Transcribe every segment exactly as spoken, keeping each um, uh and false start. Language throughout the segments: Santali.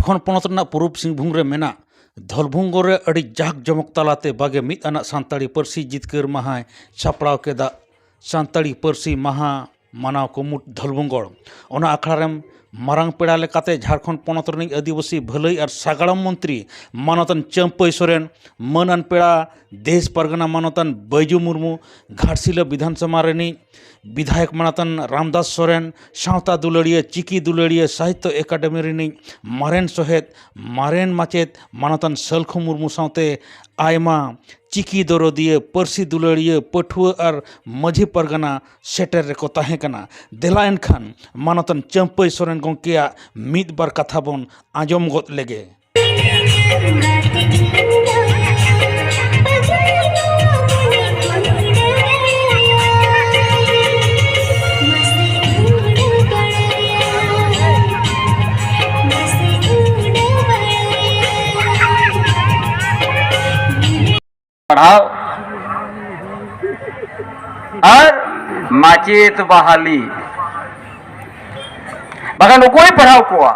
ᱡᱷᱟᱲᱠᱷᱚᱸᱰ ᱯᱚᱱᱚᱛ ᱨᱮᱱᱟᱜ ᱯᱩᱨᱩᱵᱽ ᱥᱤᱝᱵᱷᱩᱢ ᱨᱮ ᱢᱮᱱᱟᱜ ᱫᱷᱚᱞᱵᱷᱩᱢᱜᱚᱲ ᱨᱮ ᱟᱹᱰᱤ ᱡᱟᱠ ᱡᱚᱢᱚᱠ ᱛᱟᱞᱟᱛᱮ ᱵᱟᱜᱮ ᱢᱤᱫ ᱟᱱᱟᱜ ᱥᱟᱱᱛᱟᱲᱤ ᱯᱟᱹᱨᱥᱤ ᱡᱤᱛᱠᱟᱹᱨ ᱢᱟᱦᱟᱭ ᱥᱟᱯᱲᱟᱣ ᱠᱮᱫᱟ᱾ ᱥᱟᱱᱛᱟᱲᱤ ᱯᱟᱹᱨᱥᱤ ᱢᱟᱦᱟ ᱢᱟᱱᱟᱣ ᱠᱩᱢᱩᱴ ᱫᱷᱚᱞᱵᱷᱩᱢᱜᱚᱲ᱾ ᱚᱱᱟ ᱟᱠᱷᱲᱟ ᱨᱮ ᱢᱟᱨᱟᱝ ᱯᱮᱲᱟ ᱞᱮᱠᱟᱛᱮ ᱡᱷᱟᱲᱠᱷᱚᱸᱰ ᱯᱚᱱᱚᱛ ᱨᱤᱱᱤᱡ ᱟᱹᱫᱤᱵᱟᱹᱥᱤ ᱵᱷᱟᱹᱞᱟᱹᱭ ᱟᱨ ᱥᱟᱜᱟᱲᱚᱢ ᱢᱚᱱᱛᱨᱤ ᱢᱟᱱᱚᱛᱟᱱ ᱪᱟᱹᱢᱯᱟᱹᱭ ᱥᱚᱨᱮᱱ, ᱢᱟᱹᱱᱟᱱ ᱯᱮᱲᱟ ᱫᱮᱥ ᱯᱟᱨᱜᱟᱱᱟ ᱢᱟᱱᱚᱛᱟᱱ ᱵᱟᱹᱭᱡᱩ ᱢᱩᱨᱢᱩ, ᱜᱷᱟᱴᱥᱤᱞᱟᱹ ᱵᱤᱫᱷᱟᱱ ᱥᱚᱵᱷᱟ ᱨᱤᱱᱤᱡ ᱵᱤᱫᱷᱟᱭᱚᱠ ᱢᱟᱱᱚᱛᱟᱱ ᱨᱟᱢᱫᱟᱥ ᱥᱚᱨᱮᱱ, ᱥᱟᱶᱛᱟ ᱫᱩᱞᱟᱹᱲᱤᱭᱟᱹ, ᱪᱤᱠᱤ ᱫᱩᱞᱟᱹᱲᱤᱭᱟᱹ, ᱥᱟᱦᱤᱛᱛᱚ ᱮᱠᱟᱰᱮᱢᱤ ᱨᱤᱱᱤᱡ ᱢᱟᱨᱮᱱ ᱥᱚᱦᱮᱫ, ᱢᱟᱨᱮᱱ ᱢᱟᱪᱮᱫ ᱢᱟᱱᱚᱛᱟᱱ ᱥᱟᱹᱞᱠᱷᱩ ᱢᱩᱨᱢᱩ ᱥᱟᱶᱛᱮ ᱟᱭᱢᱟ ᱪᱤᱠᱤ ᱫᱚᱨᱚᱫᱤᱭᱟᱹ, ᱯᱟᱹᱨᱥᱤ ᱫᱩᱞᱟᱹᱲᱤᱭᱟᱹ, ᱯᱟᱹᱴᱷᱩᱣᱟᱹ ᱟᱨ ᱢᱟᱹᱡᱷᱤ ᱯᱟᱨᱜᱟᱱᱟ ᱥᱮᱴᱮᱨ ᱨᱮᱠᱚ ᱛᱟᱦᱮᱸ ᱠᱟᱱᱟ᱾ ᱫᱮᱞᱟ ᱮᱱᱠᱷᱟᱱ ᱢᱟᱱᱚᱛᱟᱱ ᱪᱟᱹᱢᱯᱟᱹᱭ ᱥᱚᱨᱮᱱ ᱜᱚᱢᱠᱮᱭᱟᱜ ᱢᱤᱫ ᱵᱟᱨ ᱠᱟᱛᱷᱟ ᱵᱚᱱ ᱟᱸᱡᱚᱢ ᱜᱚᱫ ᱞᱮᱜᱮ᱾ ᱯᱟᱲᱦᱟᱣ ᱟᱨ ᱢᱟᱪᱮᱛ ᱵᱟᱦᱟᱞᱤ, ᱵᱟᱠᱷᱟᱱ ᱚᱠᱚᱭ ᱯᱟᱲᱦᱟᱣ ᱠᱚᱣᱟ?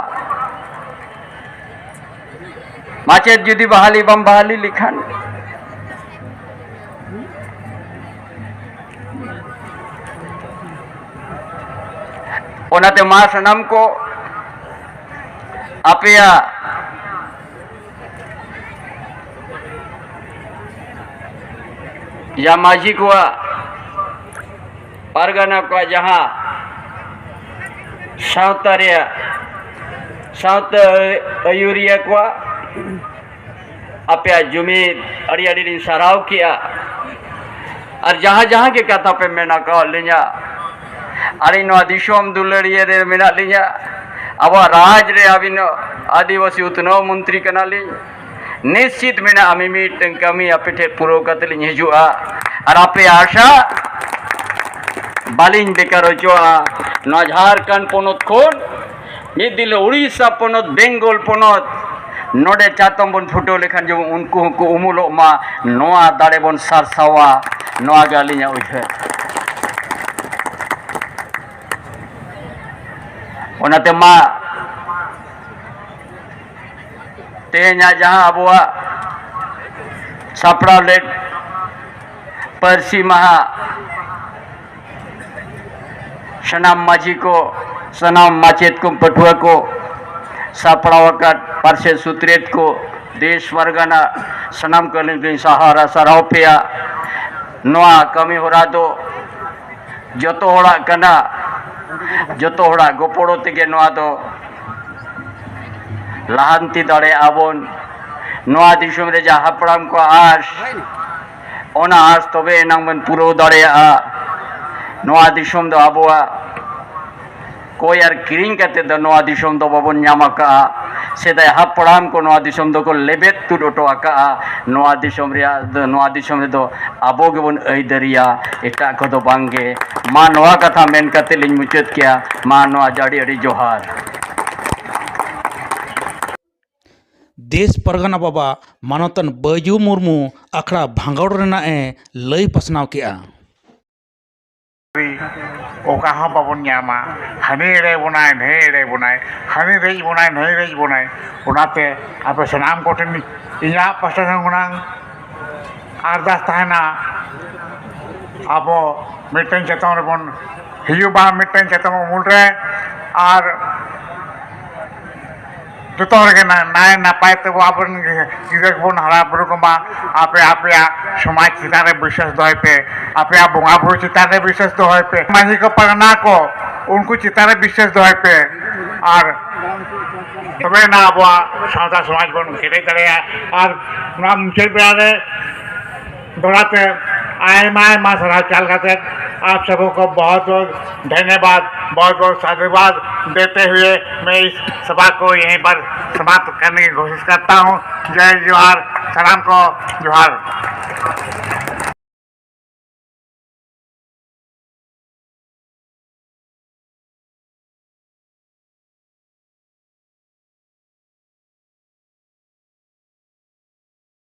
ᱢᱟᱪᱮᱛ ᱡᱩᱫᱤ ᱵᱟᱦᱟᱞᱤ ᱵᱟᱢ ᱵᱟᱦᱟᱞᱤ ᱞᱮᱠᱷᱟᱱ, ᱚᱱᱟᱛᱮ ᱢᱟ ᱥᱟᱱᱟᱢ ᱠᱚ ᱟᱯᱮᱭᱟᱜ ᱭᱟ ᱢᱟᱹᱡᱷᱤ ᱠᱚᱣᱟᱜ, ᱯᱟᱨᱜᱟᱱᱟ ᱠᱚᱣᱟᱜ ᱡᱟᱦᱟᱸ ᱥᱟᱶᱛᱟ ᱨᱮᱭᱟᱜ, ᱥᱟᱶᱛᱟ ᱟᱹᱭᱩᱨᱤᱭᱟᱹ ᱠᱚᱣᱟᱜ ᱟᱯᱮᱭᱟᱜ ᱡᱩᱢᱤᱫ ᱟᱹᱰᱤ ᱟᱹᱰᱤ ᱞᱤᱧ ᱥᱟᱨᱦᱟᱣ ᱠᱮᱜᱼᱟ᱾ ᱟᱨ ᱡᱟᱦᱟᱸ ᱡᱟᱦᱟᱸ ᱜᱮ ᱠᱟᱛᱷᱟ ᱯᱮ ᱢᱮᱱ ᱟᱠᱟᱫ ᱞᱤᱧᱟ, ᱟᱹᱞᱤᱧ ᱱᱚᱣᱟ ᱫᱤᱥᱚᱢ ᱫᱩᱞᱟᱹᱲᱤᱭᱟᱹ ᱨᱮ ᱢᱮᱱᱟᱜ ᱞᱤᱧᱟ᱾ ᱟᱵᱚᱣᱟᱜ ᱨᱟᱡᱽ ᱨᱮ ᱟᱹᱵᱤᱱ ᱟᱹᱫᱤᱵᱟᱹᱥᱤ ᱩᱛᱱᱟᱹᱣ ᱢᱚᱱᱛᱨᱤ ᱠᱟᱱᱟᱞᱤᱧ᱾ ᱱᱤᱥᱪᱤᱛ ᱢᱮᱱᱟᱜᱼᱟ, ᱢᱤᱢᱤᱫᱴᱟᱝ ᱠᱟᱹᱢᱤ ᱟᱯᱮ ᱴᱷᱮᱱ ᱯᱩᱨᱟᱹᱣ ᱠᱟᱛᱮ ᱞᱤᱧ ᱦᱤᱡᱩᱜᱼᱟ᱾ ᱟᱨ ᱟᱯᱮᱭᱟᱜ ᱟᱥᱟ ᱵᱟᱹᱞᱤᱧ ᱵᱮᱠᱟᱨ ᱦᱚᱪᱚᱣᱟᱜᱼᱟ᱾ ᱱᱚᱣᱟ ᱡᱷᱟᱲᱠᱷᱚᱸᱰ ᱯᱚᱱᱚᱛ ᱠᱷᱚᱱ ᱢᱤᱫ ᱫᱤᱱ ᱦᱤᱞᱳᱜ ᱩᱲᱤᱥᱥᱟ ᱯᱚᱱᱚᱛ, ᱵᱮᱝᱜᱚᱞ ᱯᱚᱱᱚᱛ, ᱱᱚᱰᱮ ᱪᱟᱛᱚᱢ ᱵᱚᱱ ᱯᱷᱩᱴᱟᱹᱣ ᱞᱮᱠᱷᱟᱱ ᱡᱮᱢᱚᱱ ᱩᱱᱠᱩ ᱦᱚᱸᱠᱚ ᱩᱢᱩᱞᱚᱜ ᱢᱟ, ᱱᱚᱣᱟ ᱫᱟᱲᱮ ᱵᱚᱱ ᱥᱟᱨᱥᱟᱣᱟ, ᱱᱚᱣᱟ ᱜᱮ ᱟᱹᱞᱤᱧᱟᱜ ᱩᱭᱦᱟᱹᱨ᱾ ᱚᱱᱟᱛᱮ ᱢᱟ ᱛᱮᱦᱮᱧᱟᱜ ᱡᱟᱦᱟᱸ ᱟᱵᱚᱣᱟᱜ ᱥᱟᱯᱲᱟᱣ ᱞᱮᱫ ᱯᱟᱹᱨᱥᱤ ᱢᱟᱦᱟ, ᱥᱟᱱᱟᱢ ᱢᱟᱹᱡᱷᱤ ᱠᱚ, ᱥᱟᱱᱟᱢ ᱢᱟᱪᱮᱫ ᱠᱚ, ᱯᱟᱹᱴᱷᱩᱣᱟᱹ ᱠᱚ, ᱥᱟᱯᱲᱟᱣ ᱟᱠᱟᱫ ᱯᱟᱨᱥᱮᱛ ᱥᱩᱛᱨᱮᱛ ᱠᱚ, ᱫᱮᱥ ᱯᱟᱨᱜᱟᱱᱟ, ᱥᱟᱱᱟᱢ ᱠᱚ ᱟᱹᱞᱤᱧ ᱞᱤᱧ ᱥᱟᱨᱦᱟᱣ ᱥᱟᱨᱦᱟᱣ ᱯᱮᱭᱟ᱾ ᱱᱚᱣᱟ ᱠᱟᱹᱢᱤ ᱦᱚᱨᱟ ᱫᱚ ᱡᱚᱛᱚ ᱦᱚᱲᱟᱜ ᱠᱟᱱᱟ, ᱡᱚᱛᱚ ᱦᱚᱲᱟᱜ ᱜᱚᱯᱚᱲᱚ ᱛᱮᱜᱮ ᱱᱚᱣᱟ ᱫᱚ ᱞᱟᱦᱟᱱᱛᱤ ᱫᱟᱲᱮᱭᱟᱜᱼᱟ ᱵᱚᱱ᱾ ᱱᱚᱣᱟ ᱫᱤᱥᱚᱢ ᱨᱮ ᱡᱟᱦᱟᱸ ᱦᱟᱯᱲᱟᱢ ᱠᱚᱣᱟᱜ ᱟᱸᱥ, ᱚᱱᱟ ᱟᱸᱥ ᱛᱚᱵᱮ ᱮᱱᱟᱝ ᱵᱚᱱ ᱯᱩᱨᱟᱹᱣ ᱫᱟᱲᱮᱭᱟᱜᱼᱟ᱾ ᱱᱚᱣᱟ ᱫᱤᱥᱚᱢ ᱫᱚ ᱟᱵᱚᱣᱟᱜ ᱠᱚᱭ ᱟᱨ ᱠᱤᱨᱤᱧ ᱠᱟᱛᱮ ᱫᱚ ᱱᱚᱣᱟ ᱫᱤᱥᱚᱢ ᱫᱚ ᱵᱟᱵᱚᱱ ᱧᱟᱢ ᱟᱠᱟᱫᱼᱟ᱾ ᱥᱮᱫᱟᱭ ᱦᱟᱯᱲᱟᱢ ᱠᱚ ᱱᱚᱣᱟ ᱫᱤᱥᱚᱢ ᱫᱚᱠᱚ ᱞᱮᱵᱮᱫ ᱛᱩᱫ ᱦᱚᱴᱚ ᱟᱠᱟᱫᱼᱟ᱾ ᱱᱚᱣᱟ ᱫᱤᱥᱚᱢ ᱨᱮᱭᱟᱜ ᱫᱚ, ᱱᱚᱣᱟ ᱫᱤᱥᱚᱢ ᱨᱮᱫᱚ ᱟᱵᱚ ᱜᱮᱵᱚᱱ ᱟᱹᱭᱫᱟᱹᱨᱤᱭᱟ, ᱮᱴᱟᱜ ᱠᱚᱫᱚ ᱵᱟᱝᱜᱮ᱾ ᱢᱟ ᱱᱚᱣᱟ ᱠᱟᱛᱷᱟ ᱢᱮᱱ ᱠᱟᱛᱮ ᱞᱤᱧ ᱢᱩᱪᱟᱹᱫ ᱠᱮᱭᱟ᱾ ᱢᱟ ᱱᱚᱣᱟ ᱟᱹᱰᱤ ᱟᱹᱰᱤ ᱡᱚᱦᱟᱨ᱾ ᱫᱮᱥ ᱯᱟᱨᱜᱟᱱᱟ ᱵᱟᱵᱟ ᱢᱟᱱᱚᱛᱟᱱ ᱵᱟᱹᱭᱡᱩ ᱢᱩᱨᱢᱩ ᱟᱠᱷᱲᱟ ᱵᱷᱟᱸᱜᱚᱲ ᱨᱮᱱᱟᱜ ᱮ ᱞᱟᱹᱭ ᱯᱟᱥᱱᱟᱣ ᱠᱮᱫᱼᱟ᱾ ᱚᱠᱟ ᱦᱚᱸ ᱵᱟᱵᱚᱱ ᱧᱟᱢᱟ᱾ ᱦᱟᱹᱱᱤ ᱮᱲᱮ ᱵᱚᱱᱟᱭ, ᱱᱟᱹᱭ ᱮᱲᱮ ᱵᱚᱱᱟᱭ, ᱦᱟᱹᱱᱤ ᱨᱮᱡ ᱵᱚᱱᱟᱭ, ᱱᱟᱹᱭ ᱨᱮᱡ ᱵᱚᱱᱟᱭ᱾ ᱚᱱᱟᱛᱮ ᱟᱯᱮ ᱥᱟᱱᱟᱢ ᱠᱚᱴᱷᱮᱱ ᱤᱧᱟᱹᱜ ᱯᱟᱥᱴᱟ ᱥᱮᱱ ᱠᱷᱚᱱᱟᱜ ᱟᱨᱫᱟᱥ ᱛᱟᱦᱮᱱᱟ, ᱟᱵᱚ ᱢᱤᱫᱴᱮᱱ ᱪᱮᱛᱚᱱ ᱨᱮᱵᱚᱱ ᱦᱤᱡᱩᱜ ᱢᱟ, ᱢᱤᱫᱴᱮᱱ ᱪᱮᱛᱚᱱ ᱩᱢᱩᱞ ᱨᱮ, ᱟᱨ ᱡᱚᱛᱚ ᱦᱚᱲ ᱜᱮ ᱱᱟ-, ᱱᱟᱭ ᱱᱟᱯᱟᱭ ᱛᱮᱵᱚ ᱟᱵᱚᱨᱮᱱ ᱜᱤᱫᱽᱨᱟᱹ ᱠᱚᱵᱚᱱ ᱦᱟᱨᱟ ᱵᱩᱨᱩ ᱠᱚᱢᱟ᱾ ᱟᱯᱮ ᱟᱯᱮᱭᱟᱜ ᱥᱚᱢᱟᱡᱽ ᱪᱮᱛᱟᱱ ᱨᱮ ᱵᱤᱥᱥᱟᱥ ᱫᱚᱦᱚᱭ ᱯᱮ, ᱟᱯᱮᱭᱟᱜ ᱵᱚᱸᱜᱟ ᱵᱩᱨᱩ ᱪᱮᱛᱟᱱ ᱨᱮ ᱵᱤᱥᱥᱟᱥ ᱫᱚᱦᱚᱭ ᱯᱮ, ᱢᱟᱹᱡᱷᱤ ᱠᱚ ᱯᱟᱨᱜᱟᱱᱟ ᱠᱚ ᱩᱱᱠᱩ ᱪᱮᱛᱟᱱ ᱨᱮ ᱵᱤᱥᱥᱟᱥ ᱫᱚᱦᱚᱭ ᱯᱮ, ᱟᱨ ᱛᱚᱵᱮ ᱮᱱᱟ ᱟᱵᱚᱣᱟᱜ ᱥᱟᱶᱛᱟ ᱥᱚᱢᱟᱡᱽ ᱵᱚᱱ ᱠᱮᱴᱮᱡ ᱫᱟᱲᱮᱭᱟᱜᱼᱟ᱾ ᱟᱨ ᱱᱚᱣᱟ ᱢᱩᱪᱟᱹᱫ ᱵᱮᱲᱟ ᱨᱮ ᱫᱚᱦᱲᱟ ᱛᱮ ᱟᱭᱢᱟ ᱟᱭᱢᱟ ᱥᱟᱨᱦᱟᱣ ᱪᱟᱞ ᱠᱟᱛᱮ ᱟᱯ ᱥᱚᱵᱚ ᱠᱚ ᱵᱚᱦᱩᱛ ᱵᱚᱦᱩᱛ ᱫᱷᱚᱱᱭᱚᱵᱟᱫ, ᱵᱚᱦᱩᱛ ᱵᱚᱦᱩᱛ ᱥᱟᱫᱷᱩᱵᱟᱫ ᱫᱮᱛᱮ ᱦᱩᱭᱮ ᱢᱮ ᱤᱥ ᱥᱚᱵᱷᱟ ᱠᱚ ᱭᱮᱦᱤ ᱯᱟᱨ ᱥᱚᱢᱟᱯᱛ ᱠᱟᱨᱱᱮ ᱠᱤ ᱠᱳᱥᱤᱥ ᱠᱟᱨᱛᱟ ᱦᱩᱸ᱾ ᱡᱚᱭ ᱡᱚᱦᱟᱨ, ᱥᱟᱱᱟᱢ ᱠᱚ ᱡᱚᱦᱟᱨ᱾